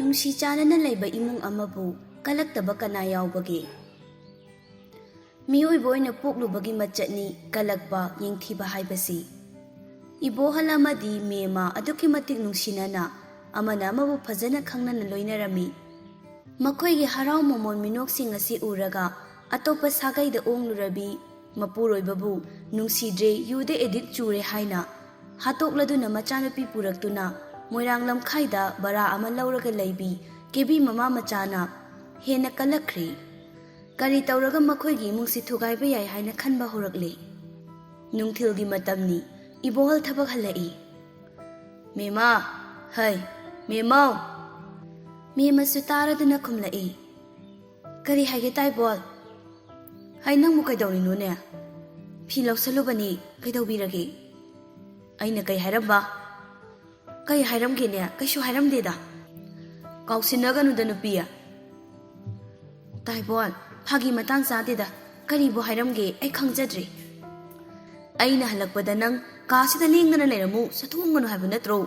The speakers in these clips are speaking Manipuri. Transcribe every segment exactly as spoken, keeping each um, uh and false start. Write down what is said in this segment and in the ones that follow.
ꯅꯨꯡꯁꯤ ꯆꯥꯟꯅꯅ ꯂꯩꯕ ꯏꯃꯨꯡ ꯑꯃꯕꯨ ꯀꯜꯂꯛꯇꯕ ꯀꯅꯥ ꯌꯥꯎꯕꯒꯦ? ꯃꯤꯑꯣꯏꯕ ꯑꯣꯏꯅ ꯄꯣꯛꯂꯨꯕꯒꯤ ꯃꯆꯠꯅꯤ ꯀꯜꯂꯛꯄ, ꯌꯦꯡꯊꯤꯕ ꯍꯥꯏꯕꯁꯤ꯫ ꯏꯕꯣꯍꯜ ꯑꯃꯗꯤ ꯃꯦꯃ ꯑꯗꯨꯛꯀꯤ ꯃꯇꯤꯛ ꯅꯨꯡꯁꯤꯅꯅ ꯑꯃꯅ ꯑꯃꯕꯨ ꯐꯖꯅ ꯈꯪꯅꯅ ꯂꯣꯏꯅꯔꯝꯃꯤ꯫ ꯃꯈꯣꯏꯒꯤ ꯍꯔꯥꯎ ꯃꯃꯣꯟ ꯃꯤꯅꯣꯛꯁꯤꯡ ꯑꯁꯤ ꯎꯔꯒ ꯑꯇꯣꯞꯄ ꯁꯥꯒꯩꯗ ꯑꯣꯡꯂꯨꯔꯕꯤ ꯃꯄꯨꯔꯣꯏꯕꯕꯨ ꯅꯨꯡꯁꯤꯗ꯭ꯔꯦ, ꯌꯨꯗ ꯑꯦꯗꯤꯛ ꯆꯨꯔꯦ ꯍꯥꯏꯅ ꯍꯥꯠꯇꯣꯛꯂꯗꯨꯅ ꯃꯆꯥꯅꯨꯄꯤ ꯄꯨꯔꯛꯇꯨꯅ ꯃꯣꯏꯔꯥꯡ ꯂꯝꯈꯥꯏꯗ ꯕꯔꯥ ꯑꯃ ꯂꯧꯔꯒ ꯂꯩꯕꯤ ꯀꯦꯕꯤ ꯃꯃꯥ ꯃꯆꯥꯅ ꯍꯦꯟꯅ ꯀꯜꯂꯛꯈ꯭ꯔꯦ꯫ ꯀꯔꯤ ꯇꯧꯔꯒ ꯃꯈꯣꯏꯒꯤ ꯏꯃꯨꯡꯁꯤ ꯊꯨꯒꯥꯏꯕ ꯌꯥꯏ ꯍꯥꯏꯅ ꯈꯟꯕ ꯍꯧꯔꯛꯂꯦ꯫ ꯅꯨꯡꯊꯤꯜꯒꯤ ꯃꯇꯝꯅꯤ꯫ ꯏꯕꯣꯍꯜ ꯊꯕꯛ ꯍꯜꯂꯛꯏ꯫ "ꯃꯦꯃꯥ, ꯍꯩ, ꯃꯦꯃꯥꯎ!" ꯃꯦꯃꯁꯨ ꯇꯥꯔꯗꯨꯅ ꯈꯨꯝꯂꯛꯏ꯫ "ꯀꯔꯤ ꯍꯥꯏꯒꯦ ꯇꯥꯏꯕꯣꯜ?" "ꯍꯩ, ꯅꯪꯕꯨ ꯀꯩꯗꯧꯔꯤꯅꯣꯅꯦ?" "ꯐꯤ ꯂꯧꯁꯜꯂꯨꯕꯅꯤ, ꯀꯩꯗꯧꯕꯤꯔꯒꯦ?" "ꯑꯩꯅ ꯀꯩ ꯍꯥꯏꯔꯝꯕ?" "ꯀꯩ ꯍꯥꯏꯔꯝꯒꯦꯅꯦ? ꯀꯩꯁꯨ ꯍꯥꯏꯔꯝꯗꯦꯗ꯫" "ꯀꯥꯎꯁꯤꯟꯅꯒꯅꯨꯗ ꯅꯨꯄꯤ꯫" "ꯇꯥꯏꯕꯣꯜ, ꯐꯥꯒꯤ ꯃꯇꯥꯡ ꯆꯥꯗꯦꯗ꯫ ꯀꯔꯤꯕꯨ ꯍꯥꯏꯔꯝꯒꯦ ꯑꯩ ꯈꯪꯖꯗ꯭ꯔꯦ꯫" "ꯑꯩꯅ ꯍꯜꯂꯛꯄꯗ ꯅꯪ ꯀꯥꯁꯤꯗ ꯂꯦꯡꯗꯅ ꯂꯩꯔꯝꯃꯨ, ꯆꯠꯊꯣꯛꯑꯝꯒꯅꯨ ꯍꯥꯏꯕ ꯅꯠꯇ꯭ꯔꯣ?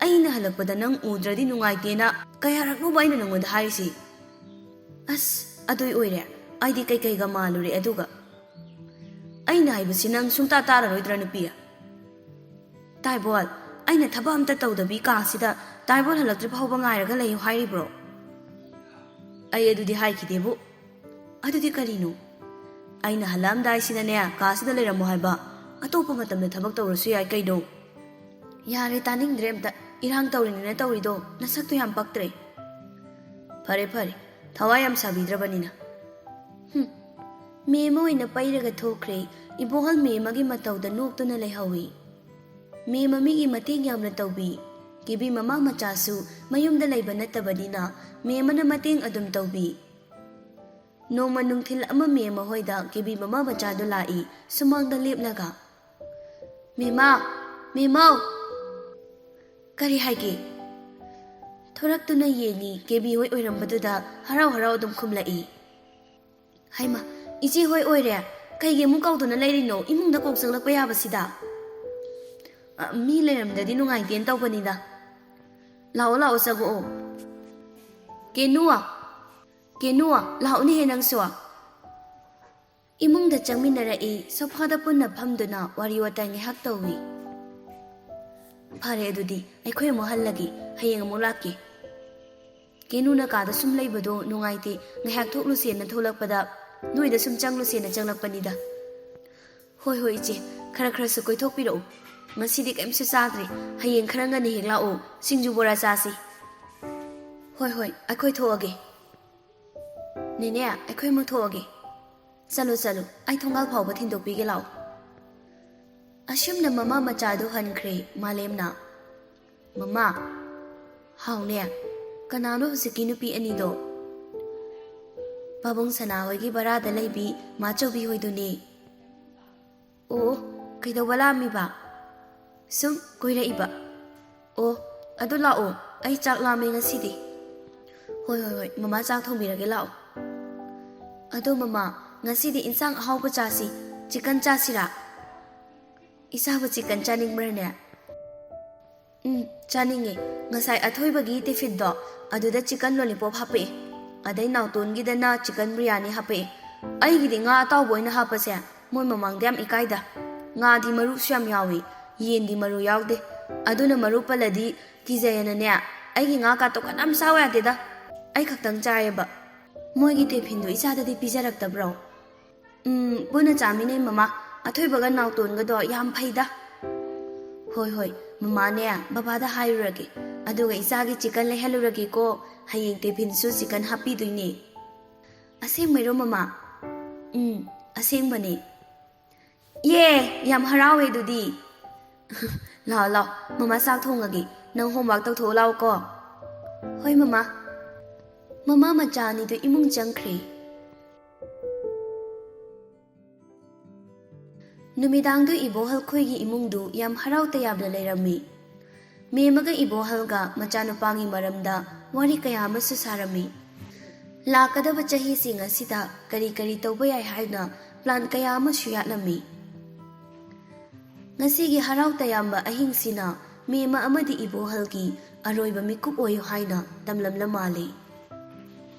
ꯑꯩꯅ ꯍꯜꯂꯛꯄꯗ ꯅꯪ ꯎꯗ꯭ꯔꯗꯤ ꯅꯨꯡꯉꯥꯏꯇꯦꯅ ꯀꯌꯥꯔꯛꯅꯣꯕ ꯑꯩꯅ ꯅꯪꯉꯣꯟꯗ ꯍꯥꯏꯔꯤꯁꯤ?" "ꯑꯁ, ꯑꯗꯨꯏ ꯑꯣꯏꯔꯦ꯫ ꯑꯩꯗꯤ ꯀꯩꯀꯩꯒ ꯃꯥꯜꯂꯨꯔꯦ ꯑꯗꯨꯒ꯫" "ꯑꯩꯅ ꯍꯥꯏꯕꯁꯤ ꯅꯪ ꯁꯨꯡꯇꯥ ꯇꯥꯔꯔꯣꯏꯗ꯭ꯔꯥ ꯅꯨꯄꯤ?" "ꯇꯥꯏꯕꯣꯜ, ꯑꯩꯅ ꯊꯕꯛ ꯑꯝꯇ ꯇꯧꯗꯕꯤ ꯀꯥꯁꯤꯗ ꯇꯥꯏꯕꯣꯜ ꯍꯜꯂꯛꯇ꯭ꯔꯤ ꯐꯥꯎꯕ ꯉꯥꯏꯔꯒ ꯂꯩꯌꯨ ꯍꯥꯏꯔꯤꯕ꯭ꯔꯣ?" "ꯑꯩ ꯑꯗꯨꯗꯤ ꯍꯥꯏꯈꯤꯗꯦꯕꯨ꯫" "ꯑꯗꯨꯗꯤ ꯀꯔꯤꯅꯣ?" "ꯑꯩꯅ ꯍꯜꯂꯛꯑꯝꯗꯥꯏꯁꯤꯗꯅꯦ ꯀꯥꯁꯤꯗ ꯂꯩꯔꯝꯃꯣ ꯍꯥꯏꯕ꯫ ꯑꯇꯣꯞꯄ ꯃꯇꯝꯗ ꯊꯕꯛ ꯇꯧꯔꯁꯨ ꯌꯥꯏ ꯀꯩꯅꯣ꯫" "ꯌꯥꯔꯦ, ꯇꯥꯅꯤꯡꯗ꯭ꯔꯦ ꯑꯝꯇ꯫ ꯏꯔꯥꯡ ꯇꯧꯔꯤꯅꯤꯅ ꯇꯧꯔꯤꯗꯣ, ꯅꯁꯛꯇꯣ ꯌꯥꯝ ꯄꯛꯇ꯭ꯔꯦ꯫" "ꯐꯔꯦ ꯐꯔꯦ, ꯊꯋꯥꯏ ꯌꯥꯝ ꯁꯥꯕꯤꯗ꯭ꯔꯕꯅꯤꯅ꯫" ꯍꯨꯝ꯫ ꯃꯦꯃ ꯑꯣꯏꯅ ꯄꯩꯔꯒ ꯊꯣꯛꯈ꯭ꯔꯦ꯫ ꯏꯕꯣꯍꯜ ꯃꯦꯃꯒꯤ ꯃꯇꯧꯗ ꯅꯣꯛꯇꯨꯅ ꯂꯩꯍꯧꯏ꯫ ꯃꯦꯃ ꯃꯤꯒꯤ ꯃꯇꯦꯡ ꯌꯥꯝꯅ ꯇꯧꯕꯤ꯫ ꯀꯦꯕꯤ ꯃꯃꯥ ꯃꯆꯥꯁꯨ ꯃꯌꯨꯝꯗ ꯂꯩꯕ ꯅꯠꯇꯕꯅꯤꯅ ꯃꯦꯃꯅ ꯃꯇꯦꯡ ꯑꯗꯨꯝ ꯇꯧꯕꯤ꯫ ꯅꯣꯡꯃ ꯅꯨꯡꯊꯤꯜ ꯑꯃ ꯃꯦꯃ ꯍꯣꯏꯗ ꯀꯦꯕꯤ ꯃꯃꯥ ꯃꯆꯥꯗꯨ ꯂꯥꯛꯏ, ꯁꯨꯃꯥꯡꯗ ꯂꯦꯞꯂꯒ꯫ "ꯃꯦꯃꯥ! ꯃꯦꯃꯥꯎ!" "ꯀꯔꯤ ꯍꯥꯏꯒꯦ?" ꯊꯣꯔꯛꯇꯨꯅ ꯌꯦꯡꯉꯤ, ꯀꯦꯕꯤ ꯍꯣꯏ ꯑꯣꯏꯔꯝꯕꯗꯨꯗ ꯍꯔꯥꯎ ꯍꯔꯥꯎ ꯑꯗꯨꯝ ꯈꯨꯝꯂꯛꯏ꯫ "ꯍꯩꯃ, ꯏꯆꯦ ꯍꯣꯏ ꯑꯣꯏꯔꯦ꯫ ꯀꯩꯒꯤ ꯑꯃꯨꯛ ꯀꯧꯗꯨꯅ ꯂꯩꯔꯤꯅꯣ? ꯏꯃꯨꯡꯗ ꯀꯣꯛ ꯆꯪꯂꯛꯄ ꯌꯥꯕꯁꯤꯗ?" "ꯑ, ꯃꯤ ꯂꯩꯔꯝꯗ꯭ꯔꯗꯤ ꯅꯨꯡꯉꯥꯏꯇꯦꯅ ꯇꯧꯕꯅꯤꯗ꯫" "ꯂꯥꯛꯑꯣ, ꯂꯥꯛꯑꯣ, ꯆꯪꯉꯛꯑꯣ꯫" ꯀꯦꯅꯨ! ꯀꯦꯅꯨ, ꯂꯥꯛꯎꯅꯦꯍꯦ ꯅꯪꯁꯨ꯫ ꯏꯃꯨꯡꯗ ꯆꯪꯃꯤꯟꯅꯔꯛꯏ, ꯁꯣꯐꯥꯗ ꯄꯨꯟꯅ ꯐꯝꯗꯨꯅ ꯋꯥꯔꯤ ꯋꯥꯇꯥꯏ ꯉꯥꯏꯍꯥꯛ ꯇꯧꯏ꯫ "ꯐꯔꯦ ꯑꯗꯨꯗꯤ, ꯑꯩꯈꯣꯏ ꯑꯃꯨꯛ ꯍꯜꯂꯒꯦ, ꯍꯌꯦꯡ ꯑꯃꯨꯛ ꯂꯥꯛꯀꯦ꯫ ꯀꯦꯅꯨꯅ ꯀꯥꯗ ꯁꯨꯝ ꯂꯩꯕꯗꯣ ꯅꯨꯡꯉꯥꯏꯇꯦ, ꯉꯥꯏꯍꯥꯛ ꯊꯣꯛꯂꯨꯁꯦꯅ ꯊꯣꯛꯂꯛꯄꯗ ꯅꯣꯏꯗ ꯁꯨꯝ ꯆꯪꯂꯨꯁꯦꯅ ꯆꯪꯂꯛꯄꯅꯤꯗ꯫" "ꯍꯣꯏ ꯍꯣꯏ ꯏꯆꯦ, ꯈꯔ ꯈꯔꯁꯨ ꯀꯣꯏꯊꯣꯛꯄꯤꯔꯛꯎ꯫ ꯉꯁꯤꯗꯤ ꯀꯩꯝꯁꯨ ꯆꯥꯗ꯭ꯔꯤ, ꯍꯌꯦꯡ ꯈꯔ ꯉꯟꯅ ꯍꯦꯛ ꯂꯥꯛꯑꯣ, ꯁꯤꯡꯖꯨ ꯕꯣꯔꯥ ꯆꯥꯁꯤ꯫" "ꯍꯣꯏ ꯍꯣꯏ, ꯑꯩꯈꯣꯏ ꯊꯣꯛꯑꯒꯦ꯫ ꯅꯦꯅꯦ, ꯑꯩꯈꯣꯏ ꯑꯃꯨꯛ ꯊꯣꯛꯑꯒꯦ꯫ ꯆꯠꯂꯣ ꯆꯠꯂꯣ, ꯑꯩ ꯊꯣꯡꯒꯥꯜ ꯐꯥꯎꯕ ꯊꯤꯟꯗꯣꯛꯄꯤꯒꯦ ꯂꯥꯛꯑꯣ꯫" ꯑꯁꯨꯝꯅ ꯃꯃꯥ ꯃꯆꯥꯗꯨ ꯍꯟꯈ꯭ꯔꯦ ꯃꯥꯂꯦꯝꯅ꯫ "ꯃꯃꯥ꯫" "ꯍꯥꯎꯅꯦ, ꯀꯅꯥꯅꯣ ꯍꯧꯖꯤꯛꯀꯤ ꯅꯨꯄꯤ ꯑꯅꯤꯗꯣ?" "ꯄꯥꯕꯨꯡ ꯁꯅꯥ ꯍꯣꯏꯒꯤ ꯚꯔꯥꯗ ꯂꯩꯕꯤ ꯃꯥꯆꯧꯕꯤ ꯍꯣꯏꯗꯨꯅꯦ꯫" "ꯑꯣ, ꯀꯩꯗꯧꯕ ꯂꯥꯛꯑꯝꯃꯤꯕ?" "ꯁꯨꯝ ꯀꯣꯏꯔꯛꯏꯕ꯫" "ꯑꯣ, ꯑꯗꯨ ꯂꯥꯛꯑꯣ, ꯑꯩ ꯆꯥꯛ ꯂꯥꯝꯃꯦ ꯉꯁꯤꯗꯤ꯫" "ꯍꯣꯏ, ꯍꯣꯏ, ꯍꯣꯏ, ꯃꯃꯥ ꯆꯥꯛ ꯊꯣꯡꯕꯤꯔꯒꯦ, ꯂꯥꯛꯑꯣ꯫" "ꯑꯗꯣ ꯃꯃꯥ, ꯉꯁꯤꯗꯤ ꯏꯟꯁꯥꯡ ꯑꯍꯥꯎꯕ ꯆꯥꯁꯤ, ꯆꯤꯀꯟ ꯆꯥꯁꯤꯔꯥ?" "ꯏꯆꯥꯕꯨ ꯆꯤꯀꯟ ꯆꯥꯅꯤꯡꯕ꯭ꯔꯅꯦ?" "ꯎꯝ, ꯆꯥꯅꯤꯡꯉꯦ꯫ ꯉꯁꯥꯏ ꯑꯊꯣꯏꯕꯒꯤ ꯇꯤꯐꯤꯟꯗꯣ, ꯑꯗꯨꯗ ꯆꯤꯀꯟ ꯂꯣꯂꯤꯄꯣꯞ ꯍꯥꯞꯄꯛꯑꯦ꯫ ꯑꯗꯩ ꯅꯥꯎꯇꯣꯟꯒꯤꯗꯅ ꯆꯤꯀꯟ ꯕꯤꯔꯌꯥꯅꯤ ꯍꯥꯞꯄꯛꯑꯦ꯫ ꯑꯩꯒꯤꯗꯤ ꯉꯥ ꯑꯇꯥꯎꯕ ꯑꯣꯏꯅ ꯍꯥꯞꯄꯁꯦ ꯃꯣꯏ ꯃꯃꯥꯡꯗ ꯌꯥꯝ ꯏꯀꯥꯏꯗ꯫ ꯉꯥꯗꯤ ꯃꯔꯨꯁꯨ ꯌꯥꯝ ꯌꯥꯎꯏ, ꯌꯦꯟꯗꯤ ꯃꯔꯨ ꯌꯥꯎꯗꯦ꯫ ꯑꯗꯨꯅ ꯃꯔꯨ ꯄꯜꯂꯗꯤ ꯀꯤꯖꯩꯌꯦꯅꯅꯦ, ꯑꯩꯒꯤ ꯉꯥ ꯀꯥꯇꯣ ꯀꯅꯥꯝ ꯆꯥꯎ ꯌꯥꯗꯦꯗ꯫ ꯑꯩ ꯈꯛꯇꯪ ꯆꯥꯏꯌꯦꯕ꯫" "ꯃꯣꯏꯒꯤ ꯇꯤꯐꯤꯟꯗꯣ ꯏꯆꯥꯗꯗꯤ ꯄꯤꯖꯔꯛꯇꯕ꯭ꯔꯣ?" "ꯎꯝ, ꯄꯨꯟꯅ ꯆꯥꯃꯤꯟꯅꯩ ꯃꯃꯥ꯫ ꯑꯊꯣꯏꯕꯒ ꯅꯥꯎꯇꯣꯟꯒꯗꯣ ꯌꯥꯝ ꯐꯩꯗ꯫" "ꯍꯣꯏ, ꯍꯣꯏ, ꯃꯃꯥꯅꯦ ꯕꯕꯥꯗ ꯍꯥꯏꯔꯨꯔꯒꯦ꯫ ꯑꯗꯨꯒ ꯏꯆꯥꯒꯤ ꯆꯤꯀꯟ ꯂꯩꯍꯜꯂꯨꯔꯒꯦꯀꯣ꯫ ꯍꯌꯦꯡ ꯇꯤꯐꯤꯟꯁꯨ ꯆꯤꯀꯟ ꯍꯥꯞꯄꯤꯗꯣꯏꯅꯦ꯫" "ꯑꯁꯦꯡꯕꯩꯔꯣ ꯃꯃꯥ?" "ꯎꯝ, ꯑꯁꯦꯡꯕꯅꯦ꯫" "ꯌꯦ, ꯌꯥꯝ ꯍꯔꯥꯎꯋꯦ ꯑꯗꯨꯗꯤ꯫" "ꯂꯥꯛꯑꯣ, ꯂꯥꯛꯑꯣ, ꯃꯃꯥ ꯆꯥꯛ ꯊꯣꯡꯉꯒꯦ꯫ ꯅꯪ ꯍꯣꯝꯋꯥꯔꯛ ꯇꯧꯊꯣꯛꯑꯣ ꯂꯥꯛꯑꯣꯀꯣ꯫" "ꯍꯣꯏ ꯃꯃꯥ꯫" ꯃꯃꯥ ꯃꯆꯥ ꯑꯅꯤꯗꯨ ꯏꯃꯨꯡ ꯆꯪꯈ꯭ꯔꯦ꯫ ꯅꯨꯃꯤꯗꯥꯡꯗꯨ ꯏꯕꯣꯍꯜ ꯈꯣꯏꯒꯤ ꯏꯃꯨꯡꯗꯨ ꯌꯥꯝ ꯍꯔꯥꯎ ꯇꯌꯥꯝꯅ ꯂꯩꯔꯝꯃꯤ꯫ ꯃꯦꯝꯃꯒ ꯏꯕꯣꯍꯜꯒ ꯃꯆꯥꯅꯨꯄꯥꯒꯤ ꯃꯔꯝꯗ ꯋꯥꯔꯤ ꯀꯌꯥ ꯑꯃꯁꯨ ꯁꯥꯔꯝꯃꯤ꯫ ꯂꯥꯛꯀꯗꯕ ꯆꯍꯤꯁꯤꯡ ꯑꯁꯤꯗ ꯀꯔꯤ ꯀꯔꯤ ꯇꯧꯕ ꯌꯥꯏ ꯍꯥꯏꯅ ꯄ꯭ꯂꯥꯟ ꯀꯌꯥ ꯑꯃꯁꯨ ꯌꯥꯠꯂꯝꯃꯤ꯫ ꯉꯁꯤꯒꯤ ꯍꯔꯥꯎ ꯇꯌꯥꯝꯕ ꯑꯍꯤꯡꯁꯤꯅ ꯃꯦꯝꯃ ꯑꯃꯗꯤ ꯏꯕꯣꯍꯜꯒꯤ ꯑꯔꯣꯏꯕ ꯃꯤꯀꯨꯞ ꯑꯣꯏꯌꯨ ꯍꯥꯏꯅ ꯇꯝꯂꯝꯂ ꯃꯥꯜꯂꯤ꯫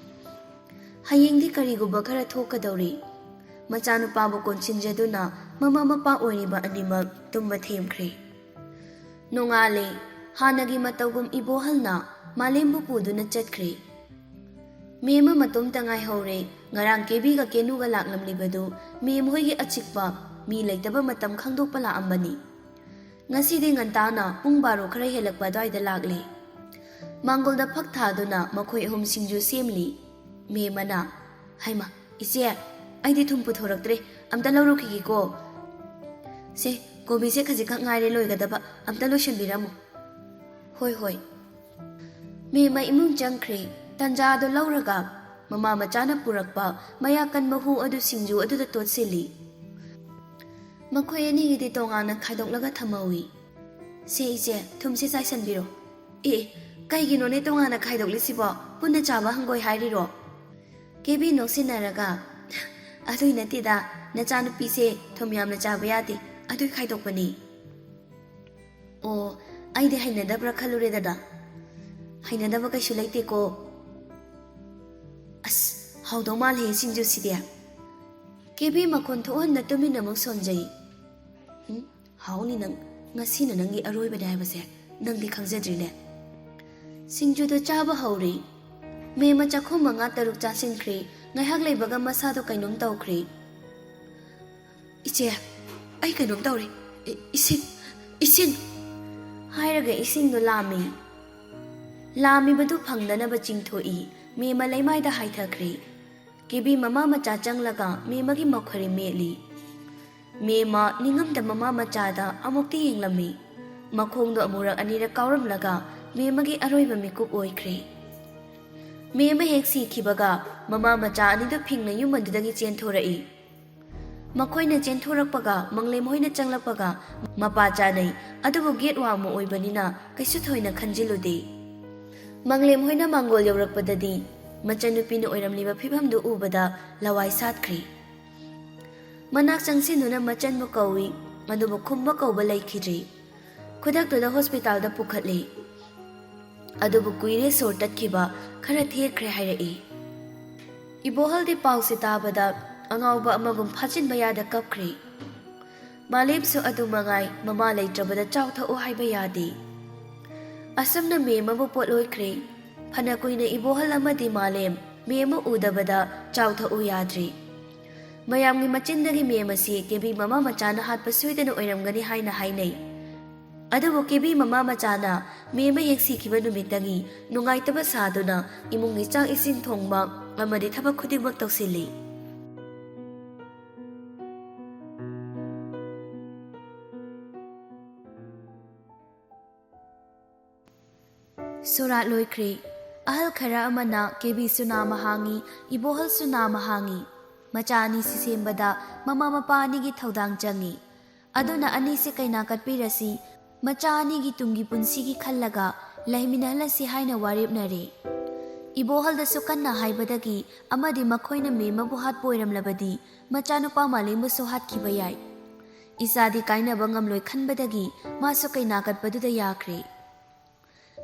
ꯍꯌꯦꯡꯗꯤ ꯀꯔꯤꯒꯨꯝꯕ ꯈꯔ ꯊꯣꯛꯀꯗꯧꯔꯤ꯫ ꯃꯆꯥꯅꯨꯄꯥꯕꯨ ꯀꯣꯟꯁꯤꯟꯖꯗꯨꯅ ꯃꯃꯥ ꯃꯄꯥ ꯑꯣꯏꯔꯤꯕ ꯑꯅꯤꯃꯛ ꯇꯨꯝꯕ ꯊꯦꯝꯈ꯭ꯔꯦ꯫ ꯅꯣꯡꯉꯥꯜꯂꯦ꯫ ꯍꯥꯟꯅꯒꯤ ꯃꯇꯧꯒꯨꯝ ꯏꯕꯣꯍꯜꯅ ꯃꯥꯂꯦꯝꯕꯨ ꯄꯨꯗꯨꯅ ꯆꯠꯈ꯭ꯔꯦ꯫ ꯃꯦꯝ ꯑꯃ ꯃꯇꯣꯝꯇ ꯉꯥꯏꯍꯧꯔꯦ꯫ ꯉꯔꯥꯡ ꯀꯦꯕꯤꯒ ꯀꯦꯅꯨꯒ ꯂꯥꯛꯂꯝꯂꯤꯕꯗꯨ ꯃꯦꯝ ꯍꯣꯏꯒꯤ ꯑꯆꯤꯛꯄ, ꯃꯤ ꯂꯩꯇꯕ ꯃꯇꯝ ꯈꯪꯗꯣꯛꯄ ꯂꯥꯛꯑꯝꯕꯅꯤ꯫ ꯉꯁꯤꯗꯤ ꯉꯟꯇꯥꯅ ꯄꯨꯡ ꯕꯥꯔꯣ ꯈꯔ ꯍꯦꯜꯂꯛꯄ ꯑꯗꯨꯋꯥꯏꯗ ꯂꯥꯛꯂꯦ꯫ ꯃꯥꯡꯒꯣꯜꯗ ꯐꯛ ꯊꯥꯗꯨꯅ ꯃꯈꯣꯏ ꯑꯍꯨꯝ ꯁꯤꯡꯖꯨ ꯁꯦꯝꯂꯤ꯫ ꯃꯦꯝ ꯑꯃꯅ, "ꯍꯩꯃ, ꯏꯆꯦ, ꯑꯩꯗꯤ ꯊꯨꯝ ꯄꯨꯊꯣꯔꯛꯇ꯭ꯔꯦ, ꯑꯝꯇ ꯂꯧꯔꯨꯈꯤꯒꯦꯀꯣ꯫ ꯁꯦ, ꯀꯣꯕꯤꯁꯦ ꯈꯖꯤꯛꯈꯛ ꯉꯥꯏꯔꯦ ꯂꯣꯏꯒꯗꯕ, ꯑꯝꯇ ꯂꯣꯏꯁꯤꯟꯕꯤꯔꯝꯃꯨ"꯫ "ꯍꯣꯏ, ꯍꯣꯏ"꯫ ꯃꯦꯝ ꯑꯃ ꯏꯃꯨꯡ ꯆꯪꯈ꯭ꯔꯦ꯫ ꯇꯟꯖꯥ ꯑꯗꯨ ꯂꯧꯔꯒ ꯃꯃꯥ ꯃꯆꯥꯅ ꯄꯨꯔꯛꯄ ꯃꯌꯥ ꯀꯟꯕ ꯍꯨ ꯑꯗꯨ ꯁꯤꯡꯖꯨ ꯑꯗꯨꯗ ꯇꯣꯠꯁꯤꯜꯂꯤ꯫ ꯃꯈꯣꯏ ꯑꯅꯤꯒꯤꯗꯤ ꯇꯣꯉꯥꯟꯅ ꯈꯥꯏꯗꯣꯛꯂꯒ ꯊꯝꯍꯧꯏ꯫ "ꯁꯦ ꯏꯆꯦ, ꯊꯨꯝꯁꯦ ꯆꯥꯏꯁꯟꯕꯤꯔꯣ"꯫ "ꯑꯦ, ꯀꯩꯒꯤꯅꯣꯅꯦ ꯇꯣꯉꯥꯟꯅ ꯈꯥꯏꯗꯣꯛꯂꯤꯁꯤꯕꯣ? ꯄꯨꯟꯅ ꯆꯥꯕ ꯍꯪꯒꯣꯏ ꯍꯥꯏꯔꯤꯔꯣ?" ꯀꯦꯕꯤ ꯅꯣꯛꯁꯤꯟꯅꯔꯒ, "ꯑꯗꯨꯏ ꯅꯠꯇꯦꯗ, ꯅꯆꯥꯅꯨꯄꯤꯁꯦ ꯊꯨꯝ ꯌꯥꯝꯅ ꯆꯥꯕ ꯌꯥꯗꯦ, ꯑꯗꯨꯏ ꯈꯥꯏꯗꯣꯛꯄꯅꯤ"꯫ "ꯑꯣ, ꯑꯩꯗꯤ ꯍꯩꯅꯗꯕ꯭ꯔꯥ ꯈꯜꯂꯨꯔꯦꯗꯅ꯫ ꯍꯩꯅꯗꯕ ꯀꯩꯁꯨ ꯂꯩꯇꯦꯀꯣ꯫ ꯑꯁ, ꯍꯥꯎꯗꯧ ꯃꯥꯜꯂꯦ ꯁꯤꯡꯖꯨꯁꯤꯗꯤ"꯫ ꯀꯦꯕꯤ ꯃꯈꯣꯟ ꯊꯣꯛꯍꯟꯗ ꯇꯨꯃꯤꯟꯅ ꯑꯃꯨꯛ ꯁꯣꯟꯖꯩ꯫ "ꯎꯝ, ꯍꯥꯎꯅꯤ ꯅꯪ꯫ ꯉꯁꯤꯅ ꯅꯪꯒꯤ ꯑꯔꯣꯏꯕꯅꯦ ꯍꯥꯏꯕꯁꯦ ꯅꯪꯗꯤ ꯈꯪꯖꯗ꯭ꯔꯤꯅꯦ"꯫ ꯁꯤꯡꯖꯨꯗꯨ ꯆꯥꯕ ꯍꯧꯔꯦ꯫ ꯃꯦꯝ ꯑꯃ ꯆꯥꯛꯈꯨꯝ ꯃꯉꯥ ꯇꯔꯨꯛ ꯆꯥꯁꯤꯟꯈ꯭ꯔꯦ꯫ ꯉꯥꯏꯍꯥꯛ ꯂꯩꯕꯒ ꯃꯁꯥꯗꯣ ꯀꯩꯅꯣꯝ ꯇꯧꯈ꯭ꯔꯦ꯫ "ꯏꯆꯦ, ꯑꯩ ꯀꯩꯅꯣꯝ ꯇꯧꯔꯦ꯫ ꯏ-, ꯏꯁꯤꯡ, ꯏꯁꯤꯡ!" ꯍꯥꯏꯔꯒ ꯏꯁꯤꯡꯗꯣ ꯂꯥꯝꯃꯤ꯫ ꯂꯥꯝꯃꯤꯕꯗꯨ ꯐꯪꯗꯅꯕ ꯆꯤꯡꯊꯣꯛꯏ꯫ ꯃꯦꯝ ꯑꯃ ꯂꯩꯃꯥꯏꯗ ꯍꯥꯏꯊꯈ꯭ꯔꯦ꯫ ꯀꯦꯕꯤ ꯃꯃꯥ ꯃꯆꯥ ꯆꯪꯂꯒ ꯃꯦꯝ ꯑꯃꯒꯤ ꯃꯈꯣꯏꯔꯤ ꯃꯦꯠꯂꯤ꯫ ꯃꯦꯝ ꯑꯃ ꯅꯤꯡꯉꯝꯗ ꯃꯃꯥ ꯃꯆꯥꯗ ꯑꯃꯨꯛꯇꯤ ꯌꯦꯡꯂꯝꯃꯤ꯫ ꯃꯈꯣꯡꯗꯣ ꯑꯃꯨꯔꯛ ꯑꯅꯤꯔꯛ ꯀꯥꯎꯔꯝꯂꯒ ꯃꯦꯝ ꯑꯃꯒꯤ ꯑꯔꯣꯏꯕ ꯃꯤꯀꯨꯞ ꯑꯣꯏꯈ꯭ꯔꯦ꯫ ꯃꯦꯝ ꯑꯃ ꯍꯦꯛ ꯁꯤꯈꯤꯕꯒ ꯃꯃꯥ ꯃꯆꯥ ꯑꯅꯤꯗꯨ ꯐꯤꯡꯅ ꯌꯨꯝ ꯑꯗꯨꯗꯒꯤ ꯆꯦꯟꯊꯣꯔꯛꯏ꯫ ꯃꯈꯣꯏꯅ ꯆꯦꯟꯊꯣꯔꯛꯄꯒ ꯃꯪꯂꯦꯝ ꯍꯣꯏꯅ ꯆꯪꯂꯛꯄꯒ ꯃꯄꯥ ꯆꯥꯅꯩ, ꯑꯗꯨꯕꯨ ꯒꯦꯠ ꯋꯥꯡꯃ ꯑꯣꯏꯕꯅꯤꯅ ꯀꯩꯁꯨ ꯊꯣꯏꯅ ꯈꯟꯖꯤꯜꯂꯨꯗꯦ꯫ ꯃꯪꯂꯦꯝ ꯍꯣꯏꯅ ꯃꯥꯡꯒꯣꯜ ꯌꯧꯔꯛꯄꯗꯗꯤ ꯃꯆꯟꯅꯨꯄꯤꯅ ꯑꯣꯏꯔꯝꯂꯤꯕ ꯐꯤꯕꯝꯗꯨ ꯎꯕꯗ ꯂꯋꯥꯏ ꯁꯥꯠꯈ꯭ꯔꯦ꯫ ꯃꯅꯥꯛ ꯆꯪꯁꯤꯟꯗꯨꯅ ꯃꯆꯟꯕꯨ ꯀꯧꯏ, ꯑꯗꯨꯕꯨ ꯈꯨꯝꯕ ꯀꯧꯕ ꯂꯩꯈꯤꯗ꯭ꯔꯦ꯫ ꯈꯨꯗꯛꯇꯨꯗ ꯍꯣꯁꯄꯤꯇꯥꯜꯗ ꯄꯨꯈꯠꯂꯦ꯫ ꯑꯗꯨꯕꯨ ꯀꯨꯏꯔꯦ ꯁꯣꯔ ꯇꯠꯈꯤꯕ, ꯈꯔ ꯊꯦꯛꯈ꯭ꯔꯦ ꯍꯥꯏꯔꯛꯏ꯫ ꯏꯕꯣꯍꯜꯗꯤ ꯄꯥꯎꯁꯤ ꯇꯥꯕꯗ ꯑꯉꯥꯎꯕ ꯑꯃꯒꯨꯝ ꯐꯥꯖꯤꯟꯕ ꯌꯥꯗ ꯀꯞꯈ꯭ꯔꯦ꯫ ꯃꯥꯂꯦꯝꯁꯨ ꯑꯗꯨ ꯃꯉꯥꯏ, ꯃꯃꯥ ꯂꯩꯇ꯭ꯔꯕꯗ ꯆꯥꯎ ꯊꯛꯎ ꯍꯥꯏꯕ ꯌꯥꯗꯦ꯫ ꯑꯁꯨꯝꯅ ꯃꯦꯝ ꯑꯃꯕꯨ ꯄꯣꯠꯂꯣꯏꯈ꯭ꯔꯦ꯫ ꯐꯅ ꯀꯨꯏꯅ ꯏꯕꯣꯍꯜ ꯑꯃꯗꯤ ꯃꯥꯂꯦꯝ ꯃꯦꯝ ꯑꯃ ꯎꯗꯕꯗ ꯆꯥꯎ ꯊꯛꯎ ꯌꯥꯗ꯭ꯔꯤ꯫ ꯃꯌꯥꯝꯒꯤ ꯃꯆꯤꯟꯗꯒꯤ ꯃꯦꯝ ꯑꯁꯤ ꯀꯦꯕꯤ ꯃꯃꯥ ꯃꯆꯥꯅ ꯍꯥꯠꯄ ꯁꯣꯏꯗꯅ ꯑꯣꯏꯔꯝꯒꯅꯤ ꯍꯥꯏꯅ ꯍꯥꯏꯅꯩ꯫ ꯑꯗꯨꯕꯨ ꯀꯦꯕꯤ ꯃꯃꯥ ꯃꯆꯥꯅ ꯃꯦꯝ ꯑꯃ ꯍꯦꯛ ꯁꯤꯈꯤꯕ ꯅꯨꯃꯤꯠꯇꯒꯤ ꯅꯨꯡꯉꯥꯏꯇꯕ ꯁꯥꯗꯨꯅ ꯏꯃꯨꯡꯒꯤ ꯆꯥꯛ ꯏꯁꯤꯡ ꯊꯣꯡꯕ ꯑꯃꯗꯤ ꯊꯕꯛ ꯈꯨꯗꯤꯡꯃꯛ ꯇꯧꯁꯤꯜꯂꯤ꯫ ꯁꯣꯔꯥꯠ ꯂꯣꯏꯈ꯭ꯔꯦ꯫ ꯑꯍꯜ ꯈꯔ ꯑꯃꯅ ꯀꯦꯕꯤꯁꯨ ꯅꯥꯃ ꯍꯥꯡꯉꯤ, ꯏꯕꯣꯍꯜꯁꯨ ꯅꯥꯃ ꯍꯥꯡꯉꯤ꯫ ꯃꯆꯥ ꯑꯅꯤꯁꯤ ꯁꯦꯝꯕꯗ ꯃꯃꯥ ꯃꯄꯥ ꯑꯅꯤꯒꯤ ꯊꯧꯗꯥꯡ ꯆꯪꯉꯤ꯫ ꯑꯗꯨꯅ ꯑꯅꯤꯁꯤ ꯀꯩꯅꯥ ꯀꯠꯄꯤꯔꯁꯤ, ꯃꯆꯥ ꯑꯅꯤꯒꯤ ꯇꯨꯡꯒꯤ ꯄꯨꯟꯁꯤꯒꯤ ꯈꯜꯂꯒ ꯂꯩꯃꯤꯟꯅꯍꯜꯂꯁꯤ ꯍꯥꯏꯅ ꯋꯥꯔꯦꯞꯅꯔꯦ꯫ ꯏꯕꯣꯍꯜꯗꯁꯨ ꯀꯟꯅ ꯍꯥꯏꯕꯗꯒꯤ ꯑꯃꯗꯤ ꯃꯈꯣꯏꯅ ꯃꯦꯝ ꯑꯃꯕꯨ ꯍꯥꯠꯄ ꯑꯣꯏꯔꯝꯂꯕꯗꯤ ꯃꯆꯥꯅꯨꯄꯥ ꯃꯥꯂꯦꯝꯕꯨꯁꯨ ꯍꯥꯠꯈꯤꯕ ꯌꯥꯏ꯫ ꯏꯆꯥꯗꯤ ꯀꯥꯏꯅꯕ ꯉꯝꯂꯣꯏ ꯈꯟꯕꯗꯒꯤ ꯃꯥꯁꯨ ꯀꯩꯅꯥ ꯀꯠꯄꯗꯨꯗ ꯌꯥꯈ꯭ꯔꯦ꯫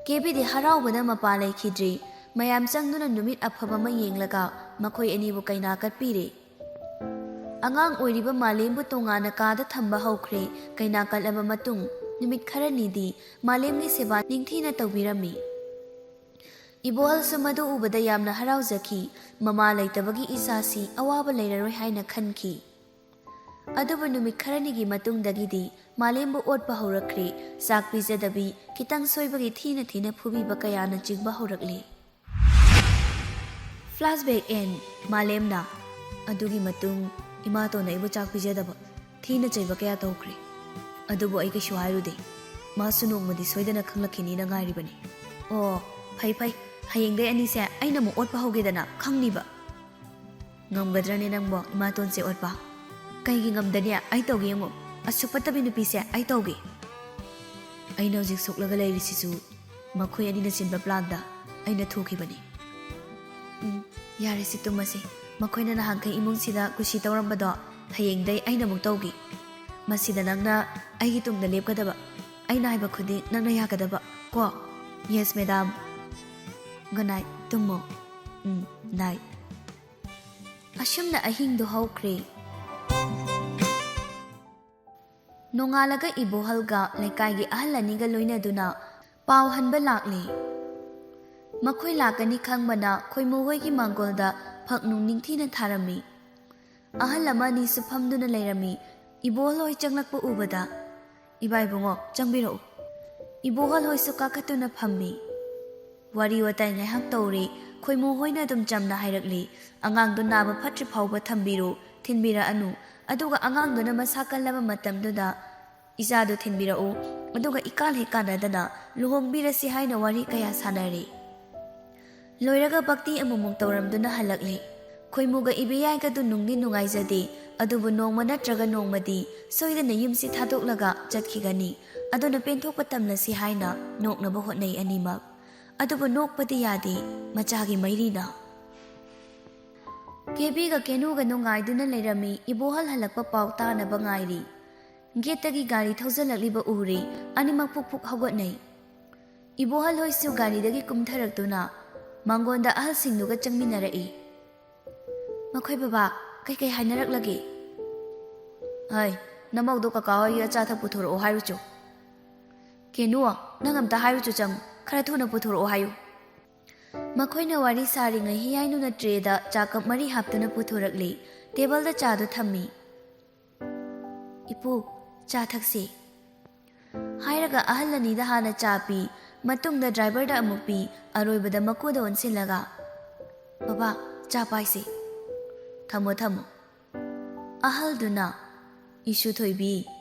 ꯀꯦꯕꯤꯗꯤ ꯍꯔꯥꯎꯕꯗ ꯃꯄꯥ ꯂꯩꯈꯤꯗ꯭ꯔꯦ꯫ ꯃꯌꯥꯝ ꯆꯪꯗꯨꯅ ꯅꯨꯃꯤꯠ ꯑꯐꯕ ꯑꯃ ꯌꯦꯡꯂꯒ ꯃꯈꯣꯏ ꯑꯅꯤꯕꯨ ꯀꯩꯅꯥ ꯀꯠꯄꯤꯔꯦ꯫ ꯑꯉꯥꯡ ꯑꯣꯏꯔꯤꯕ ꯃꯥꯂꯦꯝꯕꯨ ꯇꯣꯉꯥꯟꯅ ꯀꯥꯗ ꯊꯝꯕ ꯍꯧꯈ꯭ꯔꯦ꯫ ꯀꯩꯅꯥ ꯀꯠꯂꯕ ꯃꯇꯨꯡ ꯅꯨꯃꯤꯠ ꯈꯔꯅꯤꯗꯤ ꯃꯥꯂꯦꯝꯒꯤ ꯁꯦꯕꯥ ꯅꯤꯡꯊꯤꯅ ꯇꯧꯕꯤꯔꯝꯃꯤ꯫ ꯏꯕꯣꯍꯜꯁꯨ ꯃꯗꯨ ꯎꯕꯗ ꯌꯥꯝꯅ ꯍꯔꯥꯎꯖꯈꯤ꯫ ꯃꯃꯥ ꯂꯩꯇꯕꯒꯤ ꯏꯆꯥꯁꯤ ꯑꯋꯥꯕ ꯂꯩꯔꯔꯣꯏ ꯍꯥꯏꯅ ꯈꯟꯈꯤ꯫ ꯑꯗꯨꯕꯨ ꯅꯨꯃꯤꯠ ꯈꯔꯅꯤꯒꯤ ꯃꯇꯨꯡꯗꯒꯤꯗꯤ ꯃꯥꯂꯦꯝꯕꯨ ꯑꯣꯠꯄ ꯍꯧꯔꯛꯈ꯭ꯔꯦ꯫ ꯆꯥꯛ ꯄꯤꯖꯗꯕꯤ, ꯈꯤꯇꯪ ꯁꯣꯏꯕꯒꯤ ꯊꯤꯅ ꯊꯤꯅ ꯐꯨꯕꯤꯕ ꯀꯌꯥꯅ ꯆꯤꯡꯕ ꯍꯧꯔꯛꯂꯦ꯫ Flashback end. ꯃꯥꯂꯦꯝꯅ, ꯑꯗꯨꯒꯤ ꯃꯇꯨꯡ ꯏꯃꯥꯇꯣꯟꯅ ꯑꯩꯕꯨ ꯆꯥꯛ ꯄꯤꯖꯗꯕ, ꯊꯤꯅ ꯆꯩꯕ ꯀꯌꯥ ꯇꯧꯈ꯭ꯔꯦ꯫ ꯑꯗꯨꯕꯨ ꯑꯩ ꯀꯩꯁꯨ ꯍꯥꯏꯔꯨꯗꯦ꯫ ꯃꯥꯁꯨ ꯅꯣꯡꯃꯗꯤ ꯁꯣꯏꯗꯅ ꯈꯪꯂꯛꯈꯤꯅꯤꯅ ꯉꯥꯏꯔꯤꯕꯅꯤ꯫ ꯑꯣ, ꯐꯩ ꯐꯩ, ꯍꯌꯦꯡꯗꯩ ꯑꯅꯤꯁꯦ ꯑꯩꯅ ꯑꯃꯨꯛ ꯑꯣꯠꯄ ꯍꯧꯒꯦꯗꯅ, ꯈꯪꯅꯤꯕ꯫ ꯉꯝꯒꯗ꯭ꯔꯅꯦ ꯅꯪꯕꯣ ꯏꯃꯥꯇꯣꯟꯁꯦ ꯑꯣꯠꯄ? ꯀꯩꯒꯤ ꯉꯝꯗꯅꯤ? ꯑꯩ ꯇꯧꯒꯦ ꯌꯦꯡꯉꯣ꯫ ꯑꯁꯨꯛ ꯐꯠꯇꯕꯤ ꯅꯨꯄꯤꯁꯦ ꯑꯩ ꯇꯧꯒꯦ꯫ ꯑꯩꯅ ꯍꯧꯖꯤꯛ ꯁꯣꯛꯂꯒ ꯂꯩꯔꯤꯁꯤꯁꯨ ꯃꯈꯣꯏ ꯑꯅꯤꯅ ꯁꯤꯟꯕ planꯗ ꯑꯩꯅ ꯊꯣꯛꯈꯤꯕꯅꯤ꯫ ꯎꯝ, ꯌꯥꯔꯦꯁꯦ, ꯇꯨꯝꯃꯁꯤ꯫ ꯃꯈꯣꯏꯅ ꯅꯍꯥꯟꯈꯩ ꯏꯃꯨꯡꯁꯤꯗ ꯀꯨꯁꯤ ꯇꯧꯔꯝꯕꯗꯣ ꯍꯌꯦꯡꯗꯩ ꯑꯩꯅ ꯑꯃꯨꯛ ꯇꯧꯒꯦ꯫ ꯃꯁꯤꯗ ꯅꯪꯅ ꯑꯩꯒꯤ ꯇꯨꯡꯗ ꯂꯦꯞꯀꯗꯕ, ꯑꯩꯅ ꯍꯥꯏꯕ ꯈꯨꯗꯤꯡ ꯅꯪꯅ ꯌꯥꯒꯗꯕ ꯀꯣ? Yes, madam. Good night. ꯇꯨꯝꯃꯣ꯫ ꯎꯝ, night. ꯑꯁꯨꯝꯅ ꯑꯍꯤꯡꯗꯨ ꯍꯧꯈ꯭ꯔꯦ꯫ ꯅꯣꯡꯉꯥꯜꯂꯒ ꯏꯕꯣꯍꯜꯒ ꯂꯩꯀꯥꯏꯒꯤ ꯑꯍꯜ ꯑꯅꯤꯒ ꯂꯣꯏꯅꯗꯨꯅ ꯄꯥꯎ ꯍꯟꯕ ꯂꯥꯛꯂꯦ꯫ ꯃꯈꯣꯏ ꯂꯥꯛꯀꯅꯤ ꯈꯪꯕꯅ ꯈꯣꯏꯃꯨ ꯍꯣꯏꯒꯤ ꯃꯥꯡꯒꯣꯜꯗ ꯐꯛ ꯅꯨꯡ ꯅꯤꯡꯊꯤꯅ ꯊꯥꯔꯝꯃꯤ꯫ ꯑꯍꯜ ꯑꯃ ꯑꯅꯤꯁꯨ ꯐꯝꯗꯨꯅ ꯂꯩꯔꯝꯃꯤ꯫ ꯏꯕꯣꯍꯜ ꯍꯣꯏ ꯆꯪꯂꯛꯄ ꯎꯕꯗ, "ꯏꯕꯥ ꯏꯕꯨꯡꯉꯣ, ꯆꯪꯕꯤꯔꯛꯎ꯫" ꯏꯕꯣꯍꯜ ꯍꯣꯏꯁꯨ ꯀꯥꯈꯠꯇꯨꯅ ꯐꯝꯃꯤ꯫ ꯋꯥꯔꯤ ꯋꯥꯇꯥꯏ ꯉꯥꯏꯍꯥꯛ ꯇꯧꯔꯦ꯫ ꯈꯣꯏꯃꯨ ꯍꯣꯏꯅ ꯑꯗꯨꯝ ꯆꯝꯅ ꯍꯥꯏꯔꯛꯂꯤ, "ꯑꯉꯥꯡꯗꯣ ꯅꯥꯕ ꯐꯠꯇ꯭ꯔꯤ ꯐꯥꯎꯕ ꯊꯝꯕꯤꯔꯨ, ꯊꯤꯟꯕꯤꯔꯛꯑꯅꯨ꯫ ꯑꯗꯨꯒ ꯑꯉꯥꯡꯗꯨꯅ ꯃꯁꯥ ꯀꯜꯂꯕ ꯃꯇꯝꯗꯨꯗ ꯏꯆꯥꯗꯨ ꯊꯤꯟꯕꯤꯔꯛꯎ꯫ ꯑꯗꯨꯒ ꯏꯀꯥꯜ ꯍꯦꯛ ꯀꯥꯟꯅꯗꯅ ꯂꯨꯍꯣꯡꯕꯤꯔꯁꯤ" ꯍꯥꯏꯅ ꯋꯥꯔꯤ ꯀꯌꯥ ꯁꯥꯟꯅꯔꯦ꯫ ꯂꯣꯏꯔꯒ ꯚꯛꯇꯤ ꯑꯃꯨꯛꯃꯨꯛ ꯇꯧꯔꯝꯗꯨꯅ ꯍꯜꯂꯛꯂꯦ꯫ ꯈꯣꯏꯃꯨꯒ ꯏꯕꯦꯌꯥꯏꯒꯗꯨ ꯅꯨꯡꯗꯤ ꯅꯨꯡꯉꯥꯏꯖꯗꯦ, ꯑꯗꯨꯕꯨ ꯅꯣꯡꯃ ꯅꯠꯇ꯭ꯔꯒ ꯅꯣꯡꯃꯗꯤ ꯁꯣꯏꯗꯅ ꯌꯨꯝꯁꯤ ꯊꯥꯗꯣꯛꯂꯒ ꯆꯠꯈꯤꯒꯅꯤ꯫ ꯑꯗꯨꯅ ꯄꯦꯟꯊꯣꯛꯄ ꯇꯝꯂꯁꯤ ꯍꯥꯏꯅ ꯅꯣꯛꯅꯕ ꯍꯣꯠꯅꯩ ꯑꯅꯤꯃꯛ꯫ ꯑꯗꯨꯕꯨ ꯅꯣꯛꯄꯗꯤ ꯌꯥꯗꯦ, ꯃꯆꯥꯒꯤ ꯃꯩꯔꯤꯅ꯫ ꯀꯦꯕꯤꯒ ꯀꯦꯅꯨꯒ ꯅꯨꯡꯉꯥꯏꯗꯨꯅ ꯂꯩꯔꯝꯃꯤ꯫ ꯏꯕꯣꯍꯜ ꯍꯜꯂꯛꯄ ꯄꯥꯎ ꯇꯥꯅꯕ ꯉꯥꯏꯔꯤ꯫ ꯒꯦꯠꯇꯒꯤ ꯒꯥꯔꯤ ꯊꯧꯖꯜꯂꯛꯂꯤꯕ ꯎꯔꯦ꯫ ꯑꯅꯤꯃꯛ ꯐꯨꯛ ꯐꯨꯛ ꯍꯧꯒꯠꯅꯩ꯫ ꯏꯕꯣꯍꯜ ꯍꯣꯏꯁꯨ ꯒꯥꯔꯤꯗꯒꯤ ꯀꯨꯝꯊꯔꯛꯇꯨꯅ ꯃꯥꯡꯒꯣꯟꯗ ꯑꯍꯜꯁꯤꯡꯗꯨꯒ ꯆꯪꯃꯤꯟꯅꯔꯛꯏ꯫ "ꯃꯈꯣꯏ ꯕꯕꯥ, ꯀꯩꯀꯩ ꯍꯥꯏꯅꯔꯛꯂꯒꯦ?" "ꯍꯥꯏ, ꯅꯃꯧꯗꯣ ꯀꯀꯥ ꯍꯣꯏꯒꯤ ꯑꯆꯥ ꯑꯊꯛ ꯄꯨꯊꯣꯔꯛꯑꯣ ꯍꯥꯏꯔꯨꯆꯣ꯫ ꯀꯦꯅꯨ, ꯅꯪ ꯑꯝꯇ ꯍꯥꯏꯔꯨꯆꯣ ꯆꯪꯉꯨ, ꯈꯔ ꯊꯨꯅ ꯄꯨꯊꯣꯔꯛꯑꯣ ꯍꯥꯏꯌꯨ꯫" ꯃꯈꯣꯏꯅ ꯋꯥꯔꯤ ꯁꯥꯔꯤꯉꯩ ꯍꯤꯌꯥꯏꯅꯨꯅ ꯇ꯭ꯔꯦꯗ ꯆꯥ ꯀꯞ ꯃꯔꯤ ꯍꯥꯞꯇꯨꯅ ꯄꯨꯊꯣꯔꯛꯂꯤ꯫ ꯇꯦꯕꯜꯗ ꯆꯥꯗꯨ ꯊꯝꯃꯤ꯫ "ꯏꯄꯨ, ꯆꯥ ꯊꯛꯁꯤ꯫" ꯍꯥꯏꯔꯒ ꯑꯍꯜ ꯑꯅꯤꯗ ꯍꯥꯟꯅ ꯆꯥ ꯄꯤ, ꯃꯇꯨꯡꯗ ꯗ꯭ꯔꯥꯏꯚꯔꯗ ꯑꯃꯨꯛ ꯄꯤ, ꯑꯔꯣꯏꯕꯗ ꯃꯀꯨꯗ ꯑꯣꯟꯁꯤꯜꯂꯒ, "ꯕꯕꯥ, ꯆꯥ ꯄꯥꯏꯁꯤ꯫" "ꯊꯝꯃꯣ, ꯊꯝꯃꯣ꯫" ꯑꯍꯜꯗꯨꯅ, "ꯏꯁꯨ ꯊꯣꯏꯕꯤ,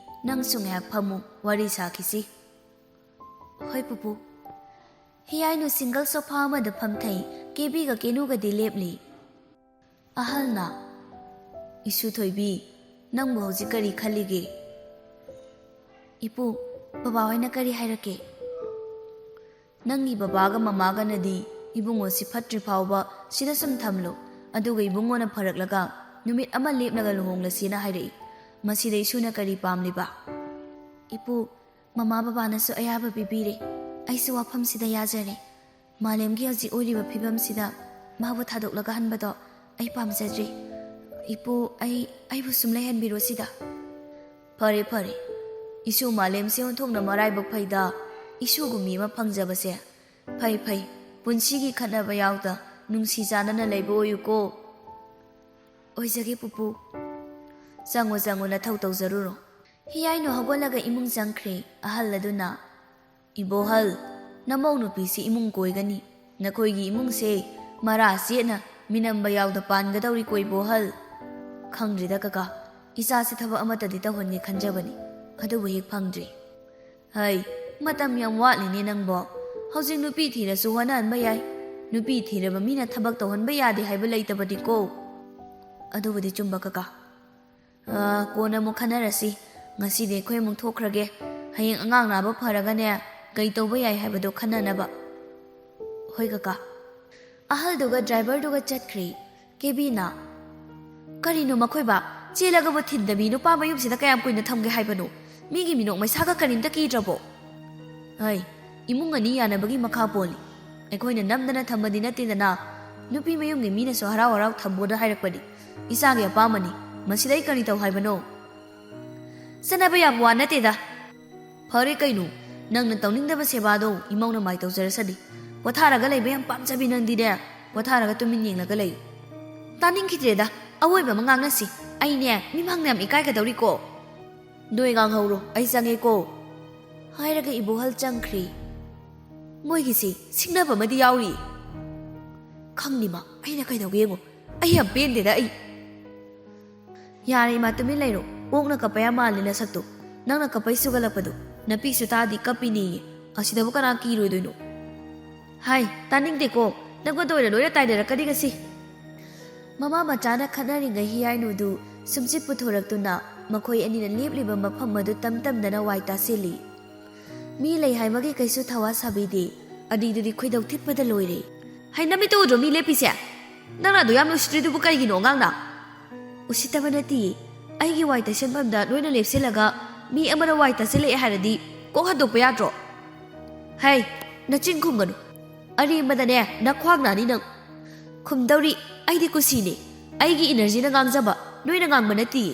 ꯅꯪꯁꯨ ꯉꯥꯏꯍꯥꯛ ꯐꯝꯃꯨ, ꯋꯥꯔꯤ ꯁꯥꯈꯤꯁꯤ꯫" "ꯍꯣꯏ ꯄꯨꯄꯨ꯫" ꯍꯤꯌꯥꯏꯅꯨ ꯁꯤꯡꯒꯜ ꯁꯣꯐꯥ ꯑꯃꯗ ꯐꯝꯊꯩ, ꯀꯦꯕꯤꯒ ꯀꯦꯅꯨꯒꯗꯤ ꯂꯦꯞꯂꯤ꯫ ꯑꯍꯜꯅ, "ꯏꯁꯨ ꯊꯣꯏꯕꯤ, ꯅꯪꯕꯨ ꯍꯧꯖꯤꯛ ꯀꯔꯤ ꯈꯜꯂꯤꯒꯦ?" "ꯏꯄꯨ, ꯕꯕꯥꯍꯣꯏꯅ ꯀꯔꯤ ꯍꯥꯏꯔꯛꯀꯦ?" "ꯅꯪꯒꯤ ꯕꯕꯥꯒ ꯃꯃꯥꯒꯅꯗꯤ ꯏꯕꯨꯡꯉꯣꯁꯤ ꯐꯠꯇ꯭ꯔꯤ ꯐꯥꯎꯕ ꯁꯤꯗ ꯁꯨꯝ ꯊꯝꯂꯨ, ꯑꯗꯨꯒ ꯏꯕꯨꯡꯉꯣꯅ ꯐꯔꯛꯂꯒ ꯅꯨꯃꯤꯠ ꯑꯃ ꯂꯦꯞꯂꯒ ꯂꯨꯍꯣꯡꯂꯁꯤꯅ ꯍꯥꯏꯔꯛꯏ꯫ ꯃꯁꯤꯗ ꯏꯁꯨꯅ ꯀꯔꯤ ꯄꯥꯝꯂꯤꯕ?" "ꯏꯄꯨ, ꯃꯃꯥ ꯕꯕꯥꯅꯁꯨ ꯑꯌꯥꯕ ꯄꯤꯕꯤꯔꯦ꯫ ꯑꯩꯁꯨ ꯋꯥꯐꯝꯁꯤꯗ ꯌꯥꯖꯔꯦ꯫ ꯃꯥꯂꯦꯝꯒꯤ ꯍꯧꯖꯤꯛ ꯑꯣꯏꯔꯤꯕ ꯐꯤꯕꯝꯁꯤꯗ ꯃꯥꯕꯨ ꯊꯥꯗꯣꯛꯂꯒ ꯍꯟꯕꯗꯣ "ꯑꯩ ꯄꯥꯝꯖꯗ꯭ꯔꯦ꯫ ꯏꯄꯨ, ꯑꯩ, ꯑꯩꯕꯨ ꯁꯨꯝ ꯂꯩꯍꯟꯕꯤꯔꯣ ꯁꯤꯗ꯫" "ꯐꯔꯦ, ꯐꯔꯦ꯫ ꯏꯁꯨ ꯃꯥꯂꯦꯝꯁꯦ ꯑꯣꯟꯊꯣꯛꯅ ꯃꯔꯥꯏꯕꯛ ꯐꯩꯗ, ꯏꯁꯨꯒꯨꯝꯕꯤ ꯑꯃ ꯐꯪꯖꯕꯁꯦ꯫ ꯐꯩ, ꯐꯩ꯫ ꯄꯨꯟꯁꯤꯒꯤ ꯈꯠꯅꯕ ꯌꯥꯎꯗ ꯅꯨꯡꯁꯤ ꯆꯥꯟꯅꯅ ꯂꯩꯕ ꯑꯣꯏꯌꯨꯀꯣ꯫" "ꯑꯣꯏꯖꯒꯦ, ꯄꯨꯄꯨ꯫" "ꯆꯪꯉꯣ, ꯆꯪꯉꯣ, ꯅꯊꯧ ꯇꯧꯖꯔꯨꯔꯣ꯫" ꯍꯤꯌꯥꯏꯅꯨ ꯍꯧꯒꯠꯂꯒ ꯏꯃꯨꯡ ꯆꯪꯈ꯭ꯔꯦ꯫ ꯑꯍꯜ ꯑꯗꯨꯅ, "ꯏꯕꯣꯍꯜ, ꯅꯃꯧ ꯅꯨꯄꯤꯁꯤ ꯏꯃꯨꯡ ꯀꯣꯏꯒꯅꯤ꯫ ꯅꯈꯣꯏꯒꯤ ꯏꯃꯨꯡꯁꯦ ꯃꯔꯥ ꯆꯦꯠꯅ ꯃꯤꯅꯝꯕ ꯌꯥꯎꯗ ꯄꯥꯟꯒꯗꯧꯔꯤꯀꯣ, ꯏꯕꯣꯍꯜ꯫" "ꯈꯪꯗ꯭ꯔꯤꯗ ꯀꯀꯥ, ꯏꯆꯥꯁꯤ ꯊꯕꯛ ꯑꯃꯠꯇꯗꯤ ꯇꯧꯍꯟꯒꯦ ꯈꯟꯖꯕꯅꯤ, ꯑꯗꯨꯕꯨ ꯍꯦꯛ ꯐꯪꯗ꯭ꯔꯤ꯫" "ꯍꯩ, ꯃꯇꯝ ꯌꯥꯝ ꯋꯥꯠꯂꯤꯅꯦ ꯅꯪꯕꯣ꯫ ꯍꯧꯖꯤꯛ ꯅꯨꯄꯤ ꯊꯤꯔꯁꯨ ꯍꯣꯠꯅꯍꯟꯕ ꯌꯥꯏ꯫ ꯅꯨꯄꯤ ꯊꯤꯔꯕ ꯃꯤꯅ ꯊꯕꯛ ꯇꯧꯍꯟꯕ ꯌꯥꯗꯦ ꯍꯥꯏꯕ ꯂꯩꯇꯕꯅꯤꯀꯣ꯫" "ꯑꯗꯨꯕꯨꯗꯤ ꯆꯨꯝꯕ ꯀꯀꯥ꯫ ꯑꯥ, ꯀꯣꯟꯅ ꯑꯃꯨꯛ ꯈꯟꯅꯔꯁꯤ꯫ ꯉꯁꯤꯗꯤ ꯑꯩꯈꯣꯏ ꯑꯃꯨꯛ ꯊꯣꯛꯈ꯭ꯔꯒꯦ꯫ ꯍꯌꯦꯡ ꯑꯉꯥꯡ ꯅꯥꯕ ꯐꯔꯒꯅꯦ, ꯀꯩ ꯇꯧꯕ ꯌꯥꯏ ꯍꯥꯏꯕꯗꯣ ꯈꯟꯅꯅꯕ꯫" "ꯍꯣꯏ ꯀꯀꯥ꯫" ꯑꯍꯜꯗꯨꯒ ꯗ꯭ꯔꯥꯏꯚꯔꯗꯨꯒ ꯆꯠꯈ꯭ꯔꯦ꯫ ꯀꯦꯕꯤꯅ, "ꯀꯔꯤꯅꯣ ꯃꯈꯣꯏꯕ? ꯆꯦꯜꯂꯒꯕꯨ ꯊꯤꯟꯗꯕꯤ ꯅꯨꯄꯥ ꯃꯌꯨꯝꯁꯤꯗ ꯀꯌꯥꯝ ꯀꯨꯏꯅ ꯊꯝꯒꯦ ꯍꯥꯏꯕꯅꯣ? ꯃꯤꯒꯤ ꯃꯤꯅꯣꯛ ꯃꯩꯁꯥꯒ ꯀꯔꯤꯝꯇ ꯀꯤꯗ꯭ꯔꯕꯣ?" "ꯍꯩ, ꯏꯃꯨꯡ ꯑꯅꯤ ꯌꯥꯅꯕꯒꯤ ꯃꯈꯥ ꯄꯣꯜꯂꯤ꯫ ꯑꯩꯈꯣꯏꯅ ꯅꯝꯗꯅ ꯊꯝꯕꯗꯤ ꯅꯠꯇꯦꯗꯅ꯫ ꯅꯨꯄꯤ ꯃꯌꯨꯝꯒꯤ ꯃꯤꯅꯁꯨ ꯍꯔꯥꯎ ꯍꯔꯥꯎ ꯊꯝꯃꯣꯅ ꯍꯥꯏꯔꯛꯄꯅꯤ꯫ ꯏꯆꯥꯒꯤ ꯑꯄꯥꯝꯕꯅꯤ꯫ ꯃꯁꯤꯗ ꯑꯩ ꯀꯔꯤ ꯇꯧ ꯍꯥꯏꯕꯅꯣ?" "ꯆꯠꯅꯕ ꯌꯥꯕ ꯋꯥ ꯅꯠꯇꯦꯗ꯫" "ꯐꯔꯦ ꯀꯩꯅꯣ, ꯅꯪꯅ ꯇꯧꯅꯤꯡꯗꯕ ꯁꯦꯕꯥꯗꯣ ꯏꯃꯧꯅ ꯃꯥꯏ ꯇꯧꯖꯔꯁꯅꯤ꯫ ꯄꯣꯊꯥꯔꯒ ꯂꯩꯕ ꯌꯥꯝ ꯄꯥꯝꯖꯕꯤ ꯅꯪꯗꯤꯅꯦ, ꯄꯣꯊꯥꯔꯒ ꯇꯨꯃꯤꯟ ꯌꯦꯡꯂꯒ ꯂꯩ꯫" "ꯇꯥꯅꯤꯡꯈꯤꯗ꯭ꯔꯦꯗ, ꯑꯋꯣꯏꯕ ꯑꯃ ꯉꯥꯡꯅꯁꯤ꯫ ꯑꯩꯅꯦ, ꯃꯤꯃꯥꯡꯗ ꯌꯥꯝ ꯏꯀꯥꯏꯒꯗꯧꯔꯤꯀꯣ꯫" "ꯅꯣꯏ ꯉꯥꯡꯍꯧꯔꯣ, ꯑꯩ ꯆꯪꯉꯦꯀꯣ꯫" ꯍꯥꯏꯔꯒ ꯏꯕꯣꯍꯜ ꯆꯪꯈ꯭ꯔꯦ꯫ "ꯃꯣꯏꯒꯤꯁꯤ ꯁꯤꯡꯅꯕ ꯑꯃꯗꯤ ꯌꯥꯎꯔꯤ꯫" "ꯈꯪꯅꯤꯃ, ꯑꯩꯅ ꯀꯩꯗꯧꯒꯦ ꯌꯦꯡꯉꯣ꯫ ꯑꯩ ꯌꯥꯝ ꯄꯦꯟꯗꯦꯗ ꯑꯩ꯫" "ꯌꯥꯔꯦ ꯏꯃꯥ, ꯇꯨꯃꯤꯟ ꯂꯩꯔꯣ꯫ ꯑꯣꯛꯅ ꯀꯞꯄ ꯌꯥꯝ ꯃꯥꯜꯂꯦ ꯅꯁꯛꯇꯣ꯫ ꯅꯪꯅ ꯀꯞꯄꯩ ꯁꯨꯒꯠꯂꯛꯄꯗꯣ꯫ ꯅꯄꯤꯁꯨ ꯇꯥꯗꯤ ꯀꯞꯄꯤꯅꯦꯌꯦ꯫ ꯑꯁꯤꯗꯕꯨ ꯀꯅꯥ ꯀꯤꯔꯣꯏꯗꯣꯏꯅꯣ?" "ꯍꯥꯏ, ꯇꯥꯅꯤꯡꯗꯦꯀꯣ꯫ ꯅꯪꯉꯣꯟꯗ ꯑꯣꯏꯅ ꯂꯣꯏꯅ ꯇꯥꯏꯅꯔꯛꯀꯅꯤ ꯉꯁꯤ꯫" ꯃꯃꯥ ꯃꯆꯥꯅ ꯈꯠꯅꯔꯤꯉꯩ ꯍꯤꯌꯥꯏꯅꯨꯗꯨ ꯁꯨꯝꯆꯤꯠ ꯄꯨꯊꯣꯔꯛꯇꯨꯅ ꯃꯈꯣꯏ ꯑꯅꯤꯅ ꯂꯦꯞꯂꯤꯕ ꯃꯐꯝ ꯑꯗꯨ ꯇꯝ ꯇꯝꯗꯅ ꯋꯥꯏ ꯇꯥꯁꯤꯜꯂꯤ꯫ ꯃꯤ ꯂꯩ ꯍꯥꯏꯕꯒꯤ ꯀꯩꯁꯨ ꯊꯋꯥ ꯁꯥꯕꯤꯗꯦ꯫ ꯑꯅꯤꯗꯨꯗꯤ ꯈꯣꯏꯗꯧ ꯊꯤꯠꯄꯗ ꯂꯣꯏꯔꯦ꯫ "ꯍꯩ, ꯅꯃꯤꯠꯇ ꯎꯗ꯭ꯔꯣ ꯃꯤ ꯂꯦꯞꯄꯤꯁꯦ? ꯅꯪꯅ ꯑꯗꯨ ꯌꯥꯝꯅ ꯎꯁꯤꯠꯇ꯭ꯔꯤꯗꯨꯕꯨ ꯀꯩꯒꯤꯅꯣ, ꯑꯉꯥꯡꯅ?" "ꯎꯁꯤꯠꯇꯕ ꯅꯠꯇꯤꯌꯦ꯫ ꯑꯩꯒꯤ ꯋꯥꯏ ꯇꯩꯁꯟꯐꯝꯗ ꯂꯣꯏꯅ ꯂꯦꯞꯁꯤꯜꯂꯒ ꯃꯤ ꯑꯃꯅ ꯋꯥꯏ ꯇꯥꯁꯤꯜꯂꯛꯑꯦ ꯍꯥꯏꯔꯗꯤ ꯀꯣꯛ ꯍꯟꯗꯣꯛꯄ ꯌꯥꯗ꯭ꯔꯣ?" "ꯍꯩ, ꯅꯆꯤꯟ ꯈꯨꯝꯒꯅꯨ꯫ ꯑꯔꯦꯝꯕꯗꯅꯦ, ꯅꯈ꯭ꯋꯥꯡ ꯅꯥꯅꯤ ꯅꯪ꯫" ꯈꯨꯝꯗꯧꯔꯤ꯫ ꯑꯩꯗꯤ ꯀꯨꯁꯤꯅꯦ꯫ ꯑꯩꯒꯤ ꯏꯅꯔꯖꯤꯅ ꯉꯥꯡꯖꯕ, ꯅꯣꯏꯅ ꯉꯥꯡꯕ ꯅꯠꯇꯤꯌꯦ꯫